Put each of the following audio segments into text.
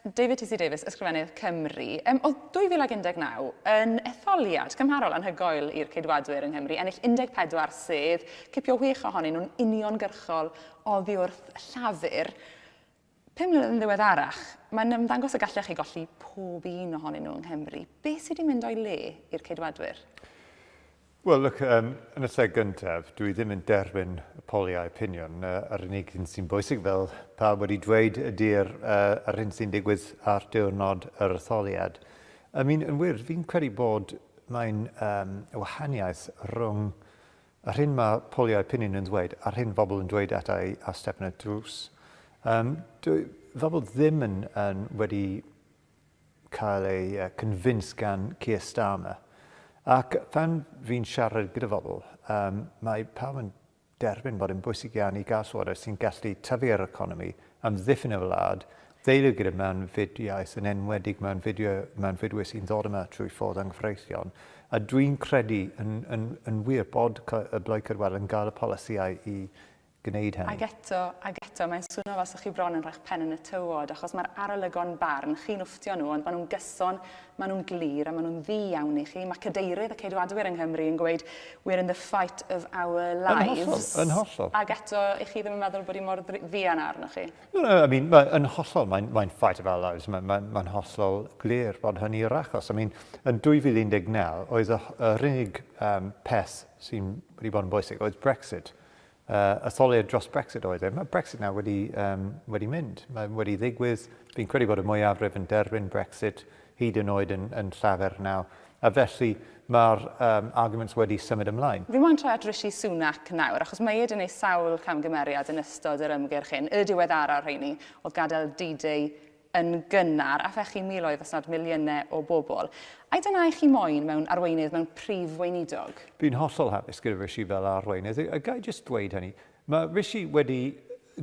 David TC Davies, Ysgrifennydd Cymru. Oedd 2019 yn etholiad cymharol anhygoel i'r Ceidwadwyr yng Nghymru, ennill 14 sedd, cipio 6 ohonyn nhw'n uniongyrchol oddi wrth Llafur. 5 mlynedd yn ddiweddarach, mae'n ymddangos y gallech chi golli pob un ohonyn nhw yng Nghymru. Be sydd wedi mynd o'i le i'r Ceidwadwyr? Wel, look, yn y lle gyntaf, dwi ddim yn derbyn y poliau opinion. Yr unig un sy'n bwysig, fel pawb wedi dweud, ydy'r yr hyn sy'n digwydd ar diwrnod yr etholiad. I mean, yn wir, fi'n credu bod mae'n wahaniaeth rhwng yr hyn mae poliau opinion yn dweud a'r hyn bobl yn dweud ata i ar stepen y drws. Bobl ddim yn wedi cael ei convince gan Keir Starmer. Ac pan fi'n siarad gyda bobl, mae pawb yn derbyn bod yn bwysig iawn i gael llywodraeth sy'n gallu tyfu'r economi, amddiffyn y wlad, ddeilio gyda mewnfudiaeth, yn enwedig mewnfudwyr sy'n ddod yma trwy ffordd anghyfreithlon. A dwi'n credu yn wir bod y Blaid Ceidwadol yn gael y polisïau i gwneud hynny. Ag eto, ag eto, mae'n swnio fel 'sech chi bron yn rhoi'ch pen yn y tywod, achos mae'r arolygon barn, chi'n wfftio nhw, ond maen nhw'n gyson, maen nhw'n glir, a maen nhw'n ddu iawn i chi. Mae cadeirydd y Ceidwadwyr yng Nghymru yn gweud, "We're in the fight of our lives." Yn hollol, yn hollol. Ag eto, i chi ddim yn meddwl bod hi mor ddu â 'na arnoch chi? No, I mean, yn hollol, mae'n fight of our lives. Mae'n hollol glir bod hynny yw'r achos. I mean, yn 2019, oedd yr unig peth sy'n wedi bod yn bwysig oedd Brexit. Etholiad dros Brexit oedd e. Mae Brexit nawr wedi mynd. Mae wedi ddigwydd. Fi'n credu bod y mwyafrif yn derbyn Brexit, hyd yn oed yn Llafur nawr. A felly mae'r arguments wedi symud ymlaen. Fi moyn troi at Rishi Sunak nawr, achos mae e wedi gwneud sawl camgymeriad yn ystod yr ymgyrch hyn. Y diweddara o'r rheini oedd gadael D-Day yn gynnar a phechu miloedd os nad miliynau o bobl. Ai dyna i chi moyn mewn arweinydd, mewn prif weinidog? Fi'n hollol hapus gyda Rishi fel arweinydd. A ga i jyst dweud hynny? Mae Rishi wedi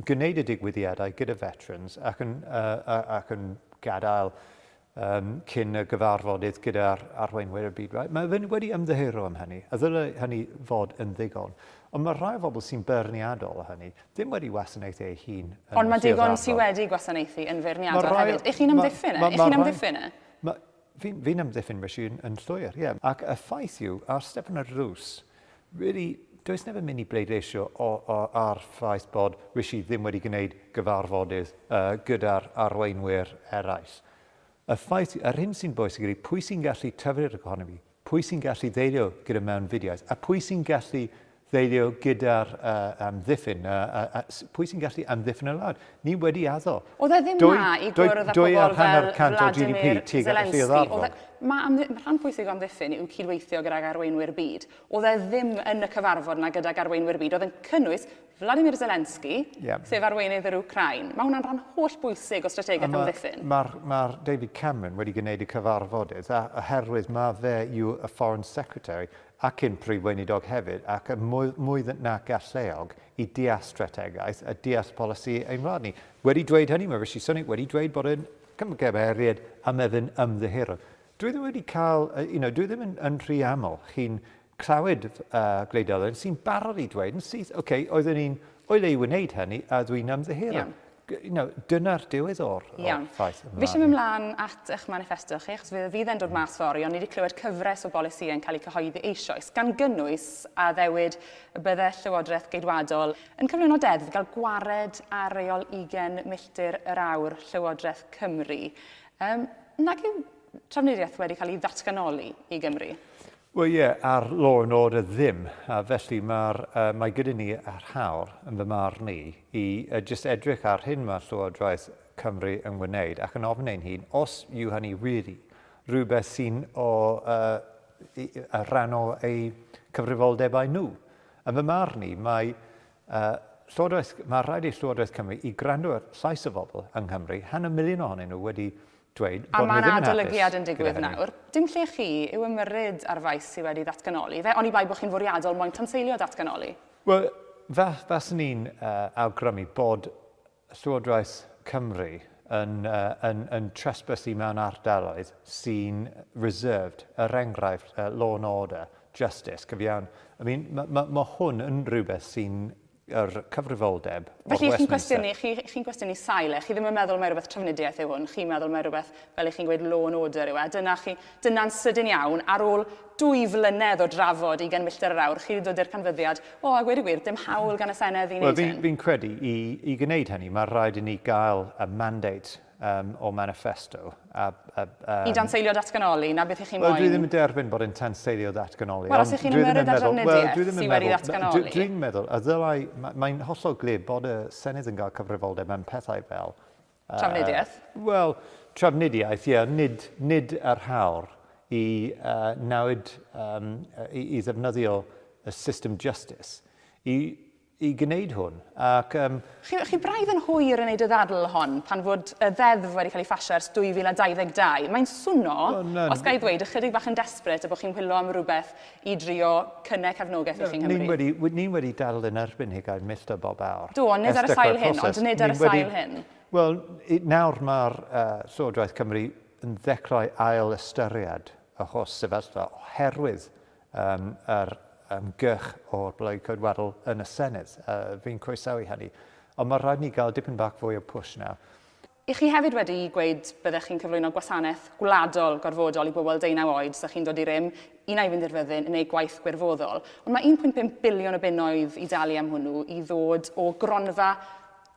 gwneud y digwyddiadau gyda veterans ac yn gadael cyn y gyfarfodydd gyda'r arweinwyr y byd. Right? Mae fe wedi ymddiheuro am hynny, a ddyle hynny fod yn ddigon. Ond mae rhai o bobl sy'n beirniadol o hynny ddim wedi wasanaethu ei hun. Ond mae digon sydd wedi gwasanaethu yn feirniadol hefyd. Ych chi'n amddiffyn e? Ych chi'n amddiffyn e? Fi'n amddiffyn Rishi yn llwyr, ie. Yeah. Ac y ffaith yw, ar stepen y drws, really, does neb yn mynd i bleidleisio ar ffaith bod Rishi ddim wedi gwneud gyfarfodydd gyda'r arweinwyr eraill. Y ffaith, yr hyn sy'n bwysig ydy pwy sy'n gallu tyfu'r economi, pwy sy'n gallu ddelio gyda mewnfudiaeth, a pwy sy'n gallu ddelio gyda'r amddiffyn, pwy sy'n gallu amddiffyn y wlad. Ni wedi addo. Oedd e ddim na i gwrdd â pobl fel Vladimir Zelensky. Mae rhan pwysig o amddiffyn yw cydweithio gydag arweinwyr byd. Oedd e ddim yn y cyfarfod yna gydag arweinwyr byd. Oedd yn cynnwys Vladimir Zelensky, sef arweinydd yr Wcrain. Mae hwnna'n rhan holl bwysig o strategaeth amddiffyn. Mae David Cameron wedi gwneud y cyfarfodydd, oherwydd mae fe yw y Foreign Secretary ac yn prif weinidog hefyd, ac y mwy na galluog i deall strategaeth a deall polisi ein wlad ni. Wedi dweud hynny, mae Rishi Sunak wedi dweud bod yn cymgymeriad a meddyn ymddiheuro. Dwi ddim wedi cael, dwi ddim yn rhy aml chi'n clywed gwleidyddol sy'n barod i dweud yn syth, "Oce, okay, oeddwn i'n o'i le i wneud hynny a dwi'n ymddiheuro." Dyna'r diwedd o'r ffaith. Fi eisiau mynd mlaen at eich manifesto chi, achos fydd e'n dod mas fory, ond ni wedi clywed cyfres o bolisiau yn cael eu cyhoeddi eisoes, gan gynnwys addewid y bydde Llywodraeth Geidwadol yn cyflwyno deddf gael gwared ar reol 20 milltir yr awr Llywodraeth Cymru. Nag yw trafnidiaeth wedi cael ei ddatganoli i Gymru? Wel ie, yeah, ar law and order ddim. A felly mae gyda ni yr hawl yn fy marn i i just edrych ar hyn mae Llywodraeth Cymru yn wneud ac yn ofyn ein hun os yw hynny really rhywbeth sy'n o rhan o eu cyfrifoldebau nhw. Yn fy marn i, mae rhaid i Llywodraeth Cymru i gwrando ar llais y bobl yng Nghymru. 500,000 ohonyn nhw wedi dweud A mae'r adolygiad yn digwydd nawr. Dim lle chi yw ymyrryd ar faes sydd wedi ddatganoli. Fe, oni bai bod chi'n fwriadol moyn tanseilio datganoli? Wel, faswn i'n awgrymu bod Llywodraeth Cymru yn trespass mewn ardaloedd sy'n reserved, er enghraifft, law and order, justice, cyfiawn. I mean, ma hwn yn rhywbeth sy'n yr cyfrifoldeb o'r Felly chi'n cwestiynu, chi'n chi cwestiynu sail e, chi ddim yn meddwl mai rhywbeth trafnidiaeth yw hwn, chi'n meddwl mai rhywbeth, fel ych chi'n gweud, law and order yw e. Dyna chi, dyna'n sydyn iawn, ar ôl 2 flynedd o drafod 20 milltir yr awr, chi wedi dod i'r canfyddiad, o, a gweud y gwir, dim hawl gan y Senedd i wneud hyn. Wel, fi'n credu i, i gwneud hynny, mae rhaid i ni gael y mandate o manifesto. A, a, I danseilio datganoli, na beth ych chi'n moyn? Wel, dwi ddim yn derbyn bod yn tanseilio datganoli. Wel, os ych chi'n ymyrryd â trafnidiaeth sydd wedi ddatganoli. Dwi'n meddwl, a ddylai, mae'n hollol glir bod y Senedd yn cael cyfrifoldeb mewn pethau fel... Trafnidiaeth? Wel, trafnidiaeth, ie, nid, nid yr hawl i newid, i ddefnyddio y system justice i i gwneud hwn. Ac, Chi, chi braidd yn hwyr yn neud y ddadl hon pan fod y ddeddf wedi cael ei phasio ers 2022. Mae'n swno, well, no, os ga i ddweud, ychydig bach yn desperate a bod chi'n chwilio am rhywbeth i drio cynnau cefnogaeth i chi yng Nghymru. Ni'n wedi, ni wedi dadl yn erbyn hugain milltir bob awr. Do, ond nid ar y sail hyn, ond nid ar y sail hyn. Wel, nawr mae'r Llywodraeth Cymru yn ddechrau ail ystyried y holl sefyllfa oherwydd yr ymgyrch o'r Blaid Ceidwadol yn y Senedd. Fi'n croesawu hynny. Ond mae rhaid ni gael dipyn bach fwy o push nawr. I chi hefyd wedi gweud byddech chi'n cyflwyno gwasanaeth gwladol gorfodol i bobl deunaw oed 'sa chi'n dod i rym, un ai fynd i'r fyddin neu gwaith gwirfoddol. Ond mae 1.5 biliwn o bunnoedd i dalu am hwnnw i ddod o gronfa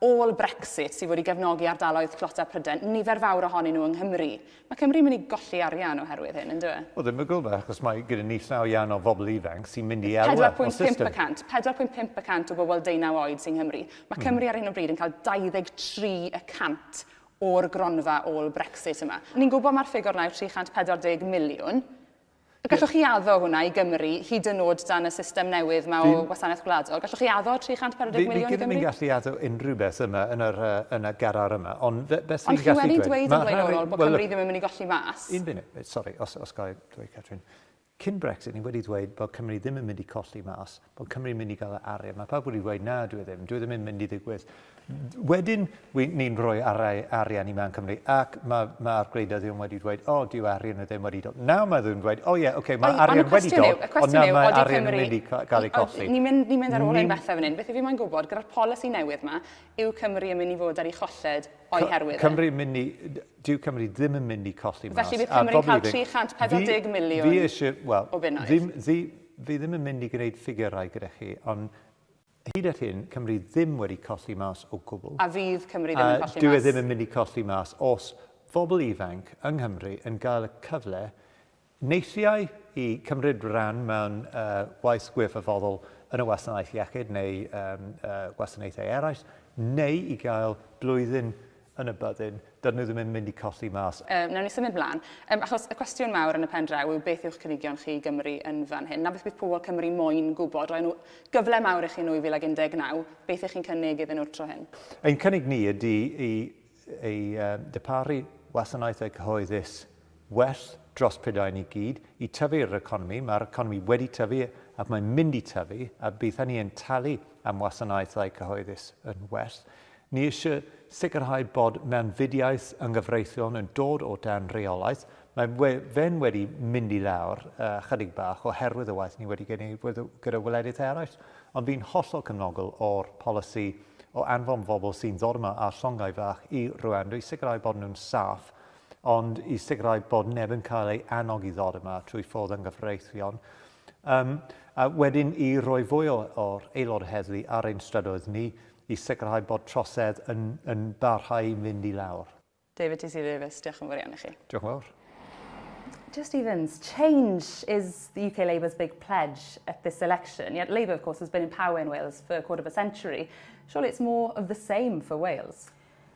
ôl-Brexit sydd fod i gefnogi ardaloedd tlotaf Prydain, nifer fawr ohonyn nhw yng Nghymru. Mae Cymru'n mynd i golli arian oherwydd hyn, yn dyw e? Wel, ddim yn gwybod, achos mae gyda ni llawer iawn o bobl ifanc sy'n mynd i elwa o'r system. 4.5%, 4.5 y cant o bobl deunaw oed sy'n Nghymru. Mae Cymru ar hyn o bryd yn cael 23 y cant o'r gronfa ôl-Brexit yma. Ni'n gwybod mae'r ffigwr 'na yw 340 miliwn. Gallwch chi addo hwnna i Gymru, hyd yn oed dan y system newydd 'ma o wasanaeth gwladol? Gallwch chi addo 340 miliwn i Gymru? Fi ddim yn gallu addo unrhyw beth yma yn yr, yn y garar yma, ond beth fi'n gallu dweud... Ond chi wedi dweud yn flaenorol bod Cymru ddim yn mynd i golli mas. Un funud, sori, os, os ga i dweud, Catrin. Cyn Brexit, ni wedi dweud bod Cymru ddim yn mynd i colli mas, bod Cymru'n mynd i gael y arian. Mae pawb wedi dweud, na, dwi e ddim, dwi e ddim yn mynd i ddigwydd. Wedyn, ni'n rhoi arian i mewn Cymru, ac mae'r ma gwleidyddion wedi dweud, o, dyw arian ddim wedi dod. Nawr mae nhw'n dweud, o ie, yeah, okay, mae arian wedi dod, ond nawr mae arian yn mynd i gael ei colli. Ni'n mynd, ni mynd ar ôl ein bethau fan hyn. Beth yw fi moyn gwybod, gyda'r polisi newydd yma, yw Cymru yn mynd i fod ar ei cholled o'i herwydd? Cymru yn mynd i, dyw Cymru ddim yn mynd i colli mas. Felly bydd Cymru'n cael 340 miliwn o bunnoedd. Fi ddim yn mynd i gwneud ffigurau gyda chi, ond hyd at hyn, Cymru ddim wedi colli mas o gwbl. A fydd Cymru ddim yn colli mas? Dyw e ddim yn mynd i colli mas os phobl ifanc yng Nghymru yn gael y cyfle neithiau i cymryd rhan mewn waith gwirfoddol yn y wasanaeth iechyd neu gwasanaethau eraill, neu i gael blwyddyn yn y byddin, dydyn nhw ddim yn mynd i colli mas. Wnawn ni symud mlaen, achos y cwestiwn mawr yn y pen draw yw beth yw'ch cynigion chi i Gymru yn fan hyn? Na beth bydd pobl Cymru moyn gwybod, rhoi nhw gyfle mawr i chi yn 2019, beth ych chi'n cynnig iddyn nhw'r tro hyn? Ein cynnig ni ydy i, i darparu wasanaethau cyhoeddus well dros Prydain i gyd, i tyfu'r economi. Mae'r economi wedi tyfu ac mae'n mynd i tyfu, a bydd hynny yn talu am wasanaethau cyhoeddus yn well. Ni eisiau sicrhau bod mewnfudiaeth yn gyfreithlon yn dod o dan reolaeth. Mae fe'n wedi mynd i lawr chydig bach oherwydd y waith ni wedi gwneud gyda wledydd eraill, ond fi'n hollol cefnogol o'r polisi o anfon bobl sy'n ddod yma ar llongau fach i Rwanda i sicrhau bod nhw'n saff, ond i sicrhau bod neb yn cael ei annog i ddod yma trwy ffordd yn gyfreithlon. A wedyn i roi fwy o'r aelod heddlu ar ein strydoedd ni i sicrhau bod trosedd yn, yn barhau i fynd i lawr. David TC Davies, diolch yn fawr iawn i chi. Diolch yn fawr. Jo Stevens, change is the UK Labour's big pledge at this election. Yet Labour, of course, has been in power in Wales for a quarter of a century. Surely it's more of the same for Wales.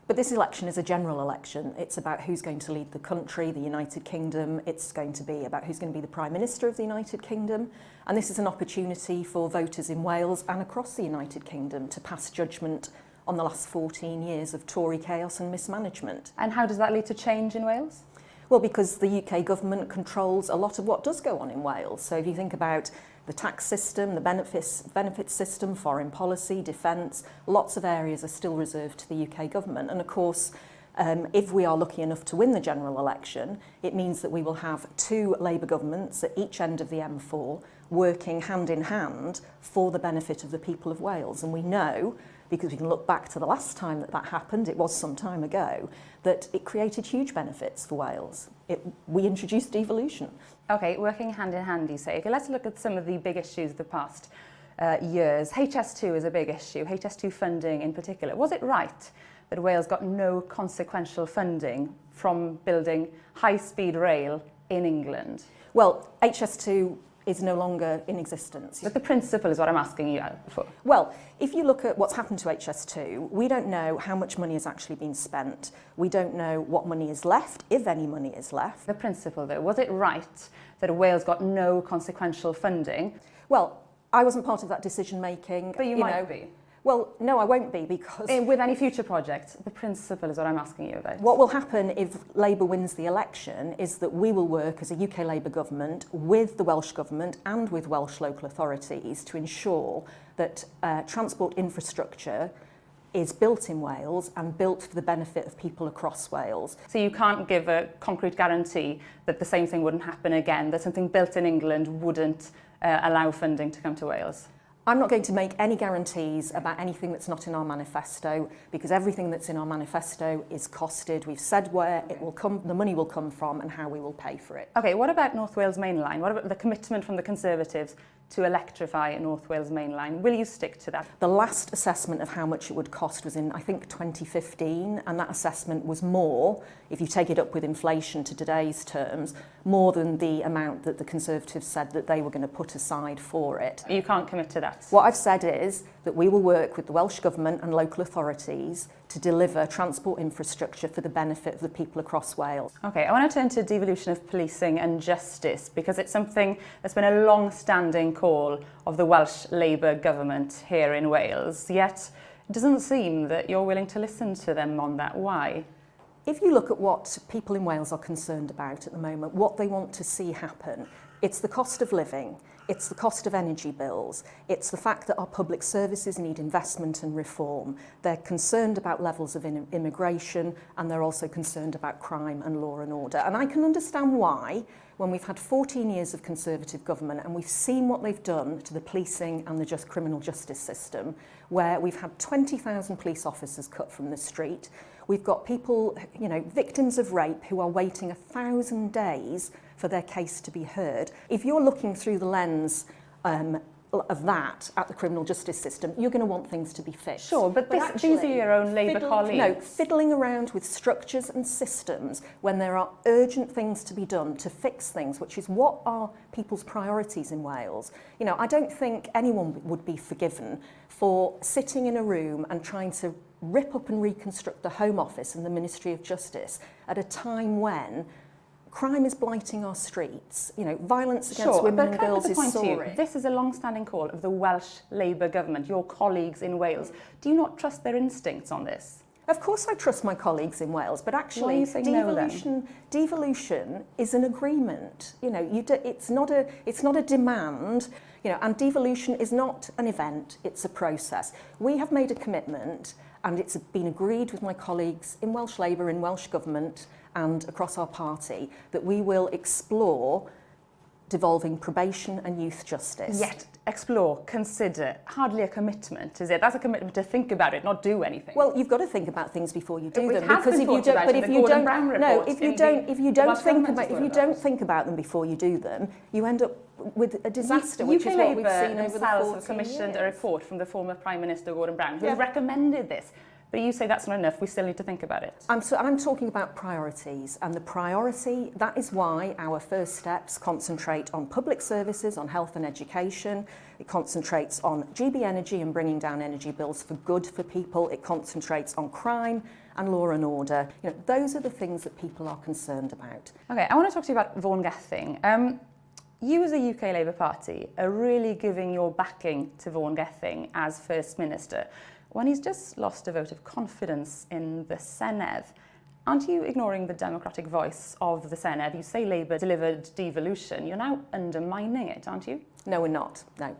But this election is a general election. It's about who's going to lead the country, the United Kingdom. It's going to be about who's going to be the Prime Minister of the United Kingdom. And this is an opportunity for voters in Wales and across the United Kingdom to pass judgment on the last 14 years of Tory chaos and mismanagement. And how does that lead to change in Wales? Well, because the UK government controls a lot of what does go on in Wales. So if you think about the tax system, the benefits system, foreign policy, defence, lots of areas are still reserved to the UK government. And of course, If we are lucky enough to win the general election, it means that we will have two Labour governments at each end of the M4 working hand in hand for the benefit of the people of Wales. And we know, because we can look back to the last time that that happened, it was some time ago, that it created huge benefits for Wales. We introduced devolution. OK, working hand in hand, you say. Okay, let's look at some of the big issues of the past years. HS2 is a big issue, HS2 funding in particular. Was it right that Wales got no consequential funding from building high-speed rail in England? Well, HS2 is no longer in existence. But the principle is what I'm asking you for. Well, if you look at what's happened to HS2, we don't know how much money has actually been spent. We don't know what money is left, if any money is left. The principle, though, was it right that Wales got no consequential funding? Well, I wasn't part of that decision making. But you might be. Well, no, I won't be, because... With any future project, the principle is what I'm asking you about. What will happen if Labour wins the election is that we will work as a UK Labour government with the Welsh Government and with Welsh local authorities to ensure that transport infrastructure is built in Wales and built for the benefit of people across Wales. So you can't give a concrete guarantee that the same thing wouldn't happen again, that something built in England wouldn't allow funding to come to Wales? I'm not going to make any guarantees about anything that's not in our manifesto, because everything that's in our manifesto is costed. We've said where it will come, the money will come from, and how we will pay for it. OK, what about North Wales Main Line? What about the commitment from the Conservatives to electrify North Wales Main Line? Will you stick to that? The last assessment of how much it would cost was in, I think, 2015, and that assessment was more, if you take it up with inflation to today's terms, more than the amount that the Conservatives said that they were going to put aside for it. You can't commit to that? What I've said is that we will work with the Welsh Government and local authorities to deliver transport infrastructure for the benefit of the people across Wales. OK, I want to turn to devolution of policing and justice, because it's something that's been a long-standing call of the Welsh Labour government here in Wales, yet it doesn't seem that you're willing to listen to them on that. Why? If you look at what people in Wales are concerned about at the moment, what they want to see happen, it's the cost of living, it's the cost of energy bills, it's the fact that our public services need investment and reform. They're concerned about levels of immigration, and they're also concerned about crime and law and order. And I can understand why, when we've had 14 years of Conservative government and we've seen what they've done to the policing and the criminal justice system, where we've had 20,000 police officers cut from the street. We've got people, you know, victims of rape who are waiting 1,000 days for their case to be heard. If you're looking through the lens of that at the criminal justice system, you're going to want things to be fixed. Sure, but these are your own Labour colleagues. No, fiddling around with structures and systems when there are urgent things to be done to fix things, which is what are people's priorities in Wales. You know, I don't think anyone would be forgiven for sitting in a room and trying to rip up and reconstruct the Home Office and the Ministry of Justice at a time when crime is blighting our streets. You know, violence against women and girls is soaring. This is a long-standing call of the Welsh Labour government, your colleagues in Wales. Do you not trust their instincts on this? Of course I trust my colleagues in Wales, but actually devolution is an agreement. You know, it's not a demand, you know, and devolution is not an event, it's a process. We have made a commitment, and it's been agreed with my colleagues in Welsh Labour, in Welsh Government, and across our party, that we will explore devolving probation and youth justice. Yet, explore, consider, hardly a commitment, is it? That's a commitment to think about it, not do anything. Well, you've got to think about things before you do them, because if you don't, but if you don't, no, if you don't think about them before you do them, you end up with a disaster, which is what we've seen over the 14 have commissioned a report from the former Prime Minister Gordon Brown, who recommended this. But you say that's not enough, we still need to think about it. I'm talking about priorities, and the priority, that is why our first steps concentrate on public services, on health and education. It concentrates on GB Energy and bringing down energy bills for good for people. It concentrates on crime and law and order. You know, those are the things that people are concerned about. OK, I want to talk to you about Vaughan Gething. You as a UK Labour Party are really giving your backing to Vaughan Gething as First Minister, when he's just lost a vote of confidence in the Senedd. Aren't you ignoring the democratic voice of the Senedd? You say Labour delivered devolution. You're now undermining it, aren't you? No, we're not. No.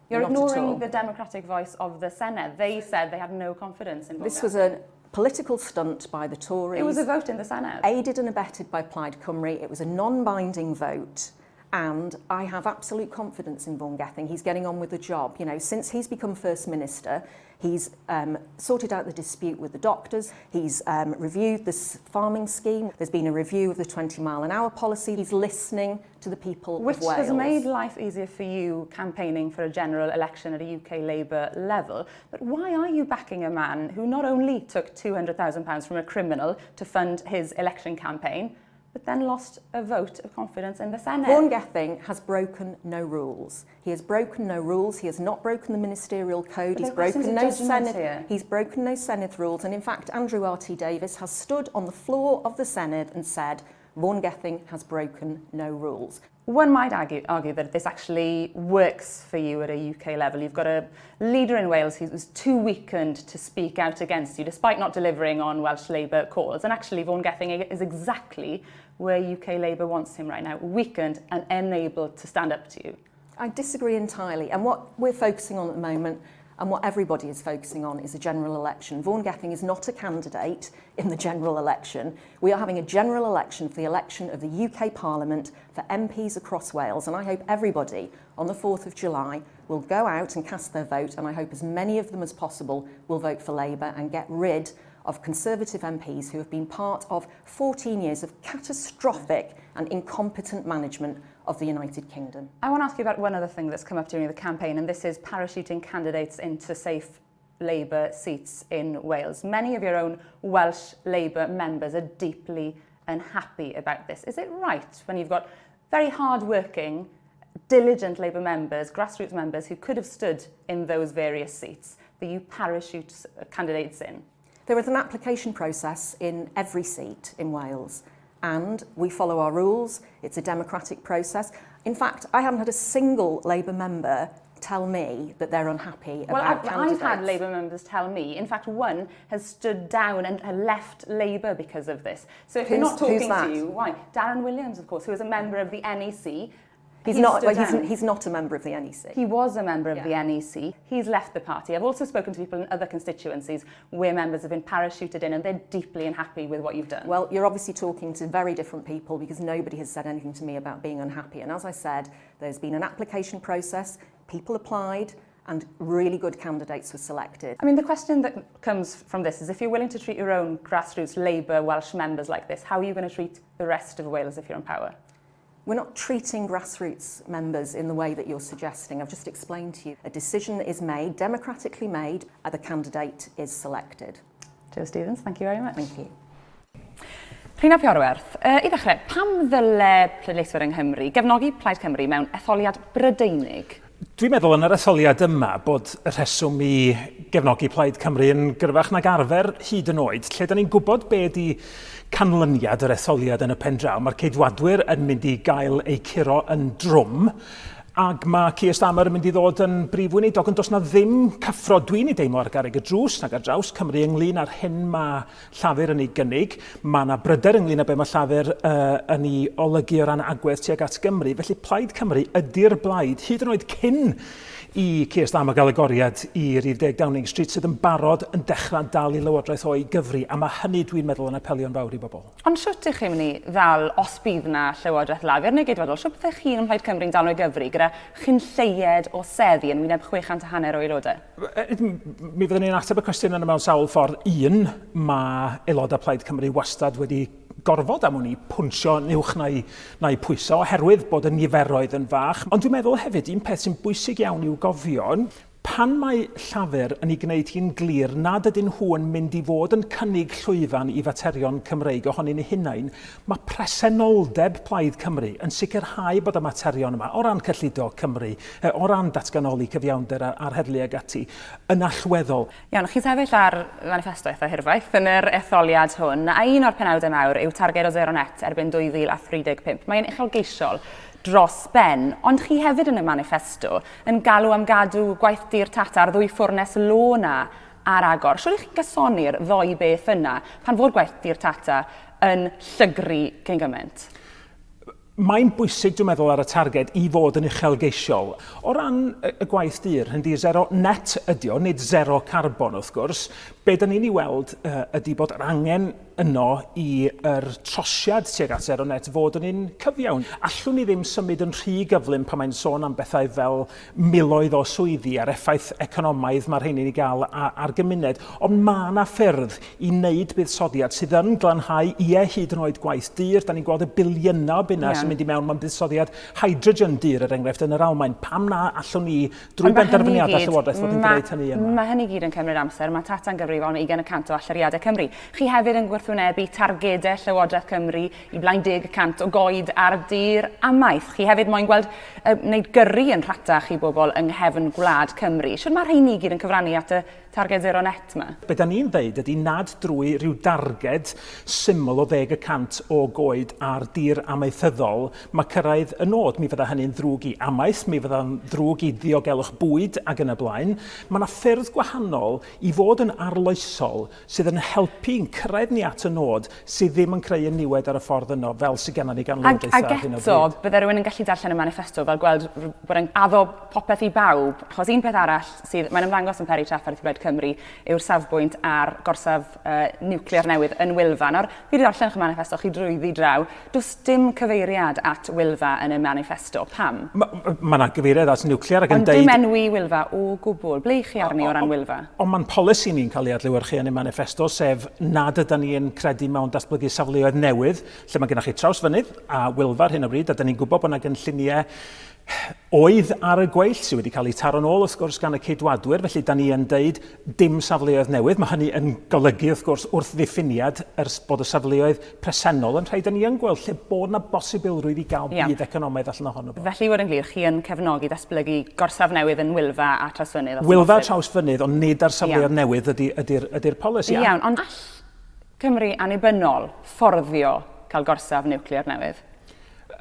You're ignoring the democratic voice of the Senedd. They said they had no confidence in Vaughan. This was a political stunt by the Tories. It was a vote in the Senedd. Aided and abetted by Plaid Cymru. It was a non-binding vote. And I have absolute confidence in Vaughan Gething. He's getting on with the job. You know, since he's become First Minister, he's um, sorted out the dispute with the doctors. He's um, reviewed this farming scheme. There's been a review of the 20 mile an hour policy. He's listening to the people Which of Wales. Which has made life easier for you campaigning for a general election at a UK Labour level. But why are you backing a man who not only took £200,000 from a criminal to fund his election campaign, but then lost a vote of confidence in the Senedd? Vaughan Gething has broken no rules. He has broken no rules. He has not broken the ministerial code. But he's broken no Senedd. He's broken no Senedd rules. And in fact, Andrew R.T. Davies has stood on the floor of the Senedd and said, Vaughan Gething has broken no rules. One might argue, argue that this actually works for you at a UK level. You've got a leader in Wales who was too weakened to speak out against you, despite not delivering on Welsh Labour calls. And actually, Vaughan Gething is exactly where UK Labour wants him right now, weakened and unable to stand up to you. I disagree entirely. And what we're focusing on at the moment and what everybody is focusing on is a general election. Vaughan Gething is not a candidate in the general election. We are having a general election for the election of the UK Parliament for MPs across Wales, and I hope everybody on the 4th of July will go out and cast their vote, and I hope as many of them as possible will vote for Labour and get rid of Conservative MPs who have been part of 14 years of catastrophic and incompetent management of the United Kingdom. I want to ask you about one other thing that's come up during the campaign, and this is parachuting candidates into safe Labour seats in Wales. Many of your own Welsh Labour members are deeply unhappy about this. Is it right when you've got very hard-working, diligent Labour members, grassroots members who could have stood in those various seats, that you parachute candidates in? There is an application process in every seat in Wales and we follow our rules. It's a democratic process. In fact, I haven't had a single Labour member tell me that they're unhappy well, about I've, candidates. I've had Labour members tell me. In fact, one has stood down and left Labour because of this. So if who's, they're not talking to you, why? Darren Williams, of course, who is a member of the NEC, He's, he's not, well, he's, he's not a member of the NEC. He was a member of yeah. the NEC. He's left the party. I've also spoken to people in other constituencies where members have been parachuted in and they're deeply unhappy with what you've done. Well, you're obviously talking to very different people because nobody has said anything to me about being unhappy. And as I said, there's been an application process, people applied, and really good candidates were selected. I mean, the question that comes from this is if you're willing to treat your own grassroots Labour Welsh members like this, how are you going to treat the rest of Wales if you're in power? We're not treating grassroots members in the way that you're suggesting. I've just explained to you. A decision is made, democratically made, and the candidate is selected. Jo Stevens, thank you very much. Thank you. Rhun ap Iorwerth, uh, i ddechrau, pam ddyle pleidleiswyr yng Nghymru gefnogi Plaid Cymru mewn etholiad Brydeinig? Dwi'n meddwl yn yr etholiad yma bod y rheswm i gefnogi Plaid Cymru yn gryfach nag arfer hyd yn oed, lle da ni'n gwybod be di canlyniad yr etholiad yn y pen draw. Mae'r Ceidwadwyr yn mynd i gael eu curo yn drwm, ac mae Keir Starmer yn mynd i ddod yn brif weinidog, ond does na ddim cyffro dwi'n ei deimlo ar garreg y drws nag ar draws Cymru ynglyn â'r hyn mae Llafur yn ei gynnig. Mae yna bryder ynglyn â be mae Llafur uh, yn ei olygu o ran agwedd tuag at Gymru. Felly Plaid Cymru ydy'r blaid, hyd yn oed cyn i Keir Starmer gael agoriad i rif 10 Downing Street sydd yn barod yn dechrau dal i lywodraeth o'i gyfri, a mae hynny dwi'n meddwl yn apelio'n fawr i bobl. Ond shwt ych chi'n mynd i ddal, os bydd 'na Llywodraeth Lafur neu Geidwadol, shwt byddech chi yn Mhlaid Cymru'n dal nhw i gyfri gyda chyn lleied o seddi yn wyneb 600 a hanner o aelodau? Mi fyddwn ni'n ateb y cwestiwn yna mewn sawl ffordd. Un, mae aelodau Plaid Cymru wastad wedi gorfod am wn i pwnsio yn uwch na'i, na'i pwyso oherwydd bod y niferoedd yn fach. Ond dwi'n meddwl hefyd, un peth sy'n bwysig iawn i'w gofio, Pan mae Llafur yn ei gwneud hi'n glir nad ydyn nhw yn mynd i fod yn cynnig llwyfan i faterion Cymreig ohonyn eu hunain, mae presenoldeb Plaid Cymru yn sicrhau bod y materion yma, o ran cyllido Cymru, o ran datganoli cyfiawnder a'r heddlu ag ati, yn allweddol. Iawn, chi'n sefyll ar maniffesto eitha hirfaith yn yr etholiad hwn, a un o'r penawdau mawr yw targed o sero net erbyn 2035. Mae'n uchelgeisiol dros ben, ond chi hefyd yn y maniffesto yn galw am gadw gwaith dur Tata a'r ddwy ffwrnes lo 'na ar agor. Shwt 'ych chi'n cysoni'r ddou beth yna pan fod gwaith dur Tata yn llygru cyn gymaint? Mae'n bwysig, dwi'n meddwl, ar y targed i fod yn uchelgeisiol. O ran y gwaith dur, hynny sero net ydi o, nid sero carbon wrth gwrs. Be Be da ni'n ei weld ydy bod yr angen yno i yr trosiad tuag at sero net fod yn un cyfiawn. Allwn ni ddim symud yn rhy gyflym pan mae'n sôn am bethau fel miloedd o swyddi a'r effaith economaidd mae'r rheini'n ei gael ar gymuned, ond mae yna ffyrdd i wneud buddsoddiad sydd yn glanhau, ie, hyd yn oed gwaith dur, da ni'n gweld y biliynau o bunnau sy'n mynd i mewn mewn buddsoddiad hydrogen dur, er enghraifft, yn yr Almaen. Pam na allwn ni Drwy benderfyniadau Llywodraeth fod yn gwneud hynny yma. Mae hynny gyd yn cymryd amser. Mae Tata'n gyfrifol am 20 y cant o allyriadau Cymru. Chi hefyd yn gwrthwynebu targedau Llywodraeth Cymru i blaen 10 y cant o goed ar dir amaeth. Chi hefyd moyn gweld uh, wneud gyrru yn rhatach i bobl yng nghefn gwlad Cymru. Shwt mae rheini gyd yn cyfrannu at y targed zero net 'ma? Be da ni'n ddeud ydy nad drwy rhyw darged syml o ddeg y cant o goed ar dir amaethyddol mae cyrraedd y nod. Mi fydda hynny'n ddrwg i amaeth, mi fydda'n ddrwg i ddiogelwch bwyd ac yn y blaen. Mae yna ffyrdd gwahanol i fod yn arloesol sydd yn helpu i'n cyrraedd ni at y nod sydd ddim yn creu y niwed ar y ffordd yno fel sydd gennym ni gan lywodraethau ar hyn o bryd. Ac eto, bydde rhywun yn gallu darllen y maniffesto fel gweld bod e'n addo popeth i bawb, achos un peth arall sydd, mae'n ymddangos yn peri trafferth i Blaid Cymru, yw'r safbwynt ar gorsaf uh, niwclear newydd yn Wylfa. Nawr, fi wedi darllen eich maniffesto chi drwyddi draw, does dim cyfeiriad at Wylfa yn y maniffesto. Pam? Mae yna gyfeiriad at niwclear ac yn deud... Ond dim enwi Wylfa o gwbl. Ble i chi arni o ran Wylfa? Ond mae'n polisi ni'n cael ei adlewyrchu yn y maniffesto, sef nad ydy ni'n credu mewn datblygu safleoedd newydd, lle mae gennych chi Trawsfynydd a Wylfa ar hyn o bryd, a dyn ni'n gwybod bod yna gynlluniau oedd ar y gweill, sydd wedi cael eu taro'n ôl wrth gwrs gan y Ceidwadwyr, felly da ni yn deud dim safleoedd newydd. Mae hynny yn golygu wrth gwrs wrth ddiffiniad ers bod y safleoedd presennol yn rhai da ni yn gweld lle bod na bosibilrwydd i gael budd economaidd allan ohono fo. Felly i fod yn glir, chi yn cefnogi datblygu gorsaf newydd yn Wylfa a Trawsfynydd os yn Wylfa a Trawsfynydd, ond nid ar safleoedd newydd ydy'r ydy, ydy polisi. Iawn, ond all Cymru annibynnol fforddio cael gorsaf niwclear newydd?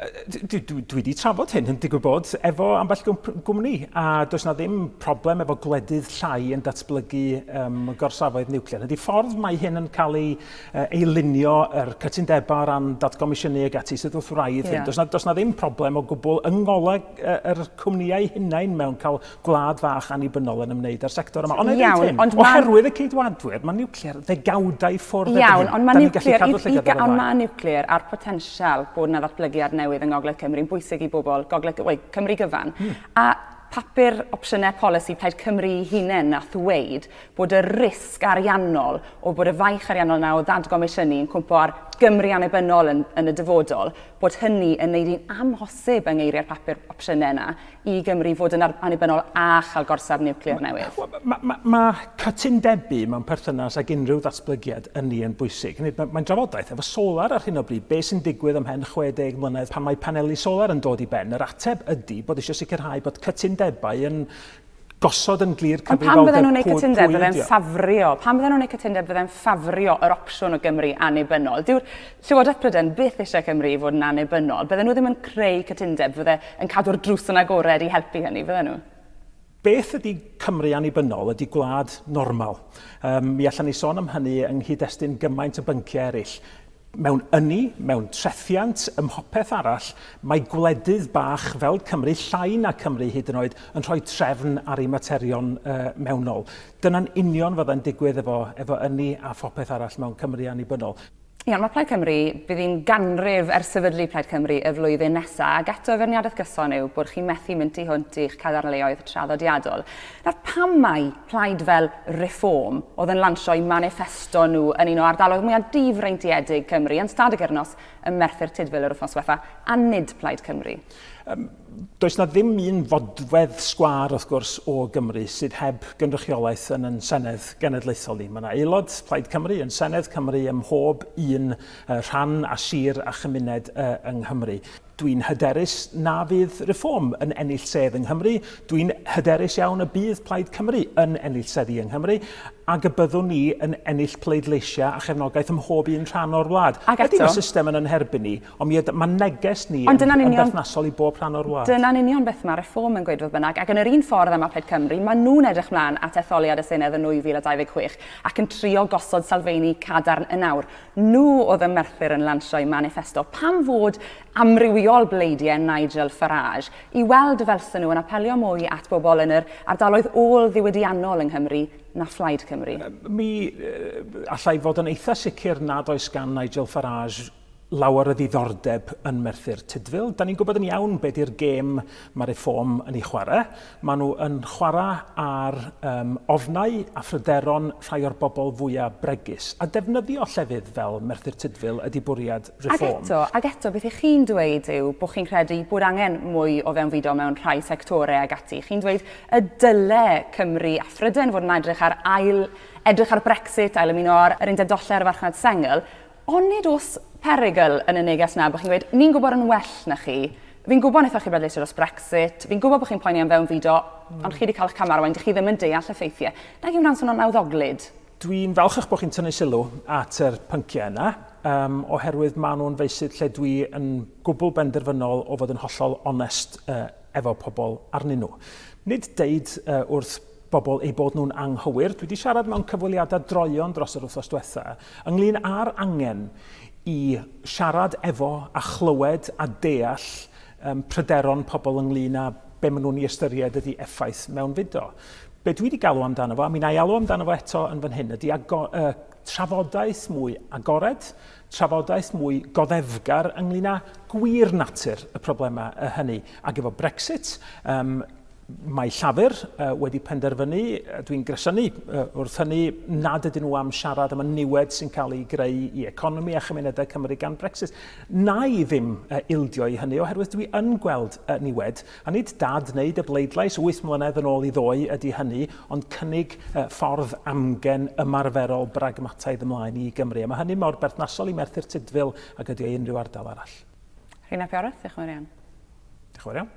Dwi, dwi, dwi wedi trafod hyn yn digwydd bod efo ambell gwmni a does na ddim problem efo gwledydd llai yn datblygu um, gorsafoedd niwclear. Ydy ffordd mae hyn yn cael ei, uh, ei lunio yr cytundebau o ran datgomisiynu ag ati sydd wrth wraidd hyn. Does na, does na ddim problem o gwbl yng ngolau yr cwmnïau hunain mewn cael gwlad fach annibynnol yn ymwneud â'r sector yma. Ond Iawn, hyn, ond oherwydd y Ceidwadwyr, mae niwclear ddegawdau ffwrdd Iawn, ond mae niwclear, ond mae niwclear a'r potensial bod yna ddatblygiad newydd yng Ngogledd Cymru yn bwysig i bobl Gogledd, well, Cymru gyfan. A papur opsiynau polisi Plaid Cymru ei hunain nath ddweud bod y risg ariannol o bod y faich ariannol yna o ddadgomisiynu yn cwmpo ar Gymru annibynnol yn, yn y dyfodol, bod hynny yn neud hi'n amhosib yng ngeiriau'r papur opsiynau yna i Gymru fod yn annibynnol a chael gorsaf niwclear newydd? Mae ma, ma cytundebu mewn perthynas ag unrhyw ddatblygiad ynni yn bwysig. Mae'n ma drafodaeth efo solar ar hyn o bryd, be sy'n digwydd ymhen 60 mlynedd pan mae paneli solar yn dod i ben. Yr ateb ydy bod eisiau sicrhau bod cytundebau yn gosod yn glir cyfrifoldeb. Ond pam bydden nhw'n gwneud cytundeb fydde'n ffafrio, pam bydden nhw'n gwneud cytundeb fydde'n ffafrio yr opsiwn o Gymru annibynnol? Dyw'r Llywodraeth Prydain byth eisiau Cymru i fod yn annibynnol. Bydden nhw ddim yn creu cytundeb fydde yn cadw'r drws yn agored i helpu hynny, fydden nhw? Beth ydy Cymru annibynnol ydy gwlad normal. Um, mi allan ni sôn am hynny yng nghyd-destun gymaint o bynciau eraill. Mewn ynni, mewn trethiant, ym mhopeth arall, mae gwledydd bach fel Cymru, llai na Cymru hyd yn oed, yn rhoi trefn ar eu materion uh, mewnol. Dyna'n union fyddai'n digwydd efo, efo ynni a phopeth arall mewn Cymru annibynnol. Iawn, mae Plaid Cymru, bydd hi'n ganrif ers sefydlu Plaid Cymru y flwyddyn nesaf, ac eto y feirniadaeth gyson yw bod chi'n methu mynd tu hwnt i'ch cadarnleoedd traddodiadol. Nawr, pam mai plaid fel Reform oedd yn lansio'u maniffesto nhw yn un o ardaloedd mwyaf difreintiedig Cymru, yn Stad y Gurnos ym Merthyr Tudful yr wythnos diwetha, a nid Plaid Cymru? Um, does na ddim un fodfedd sgwâr, wrth gwrs, o Gymru sydd heb gynrychiolaeth yn yn Senedd Genedlaethol ni. Mae yna aelod Plaid Cymru yn Senedd Cymru ym mhob un rhan a sir a chymuned yng Nghymru. Dwi'n hyderus na fydd Reform yn ennill sedd yng Nghymru. Dwi'n hyderus iawn y bydd Plaid Cymru yn ennill seddi yng Nghymru ac y byddwn ni yn ennill pleidleisiau a chefnogaeth ym mhob un rhan o'r wlad. Ac eto... Ydy, mae system yn yn herbyn ni, ond mi mae neges ni yn, yn union, berthnasol i bob rhan o'r wlad. Dyna'n union beth mae Reform yn gweud fodd bynnag, ac yn yr un ffordd â mae Plaid Cymru, maen nhw'n edrych mlaen at etholiad y Senedd yn 2026 ac yn trio gosod sylfeini cadarn yn awr. Nhw oedd ym Merthyr yn lansio'u maniffesto. Pam fod amrywiol bleidiau Nigel Farage i weld fel 'sen nhw yn apelio mwy at bobl yn yr ardaloedd ôl-ddiwydiannol yng Nghymru na Phlaid Cymru? Mi allai fod yn eitha sicr nad oes gan Nigel Farage lawer o ddiddordeb yn Merthyr Tudful. Da ni'n gwybod yn iawn be di'r gêm mae Reform yn ei chwarae. Maen nhw yn chwarae ar um, ofnau a phryderon rhai o'r bobl fwyaf bregus. A defnyddio llefydd fel Merthyr Tudful ydy bwriad Reform. Ac eto, ac eto, beth ych chi'n dweud yw bod chi'n credu bod angen mwy o fewnfudo mewn rhai sectorau ag ati. Chi'n dweud y dyle Cymru a Phrydain fod yn edrych ar ail edrych ar Brexit, ail ymuno ar yr Undeb Dollau a'r farchnad sengl. Onid oes perygl yn y neges 'na bod chi'n gweud, ni'n gwybod yn well na chi, fi'n gwybod wnaethoch chi bleidleisio dros Brexit, fi'n gwybod bod chi'n poeni am fewnfudo, ond chi wedi cael eich camarwain, dych chi ddim yn deall y ffeithiau. Nag yw hwnna'n swnio'n nawddoglyd? Dwi'n falch eich bod chi'n tynnu sylw at yr pynciau yna, um, oherwydd maen nhw'n feysydd lle dwi yn gwbl benderfynol o fod yn hollol onest uh, efo pobl arnyn nhw. Nid deud uh, wrth bobl eu bod nhw'n anghywir. Dwi wedi siarad mewn cyfweliadau droeon dros yr wythnos diwetha ynglyn â'r angen i siarad efo a chlywed a deall um, pryderon pobl ynglyn â be maen nhw'n ei ystyried ydy effaith mewnfudo. Be dwi wedi galw amdano fo, a mi wna i alw amdano fo eto yn fan hyn, ydy ago, uh, trafodaeth mwy agored, trafodaeth mwy goddefgar ynglyn â gwir natur y problemau hynny. Ac efo Brexit, um, Mae Llafur wedi penderfynu, dwi'n gresynu wrth hynny, nad ydyn nhw am siarad am y niwed sy'n cael ei greu i economi a chymunedau Cymru gan Brexit. Na i ddim ildio i hynny, oherwydd dwi yn gweld niwed, a nid dad-wneud y bleidlais wyth mlynedd yn ôl i ddoe ydy hynny, ond cynnig ffordd amgen ymarferol bragmataidd ymlaen i Gymru. A mae hynny mor berthnasol i Merthyr Tudful ag ydy o i unrhyw ardal arall. Rhun ap Iorwerth, diolch yn fawr iawn. Diolch yn fawr iawn.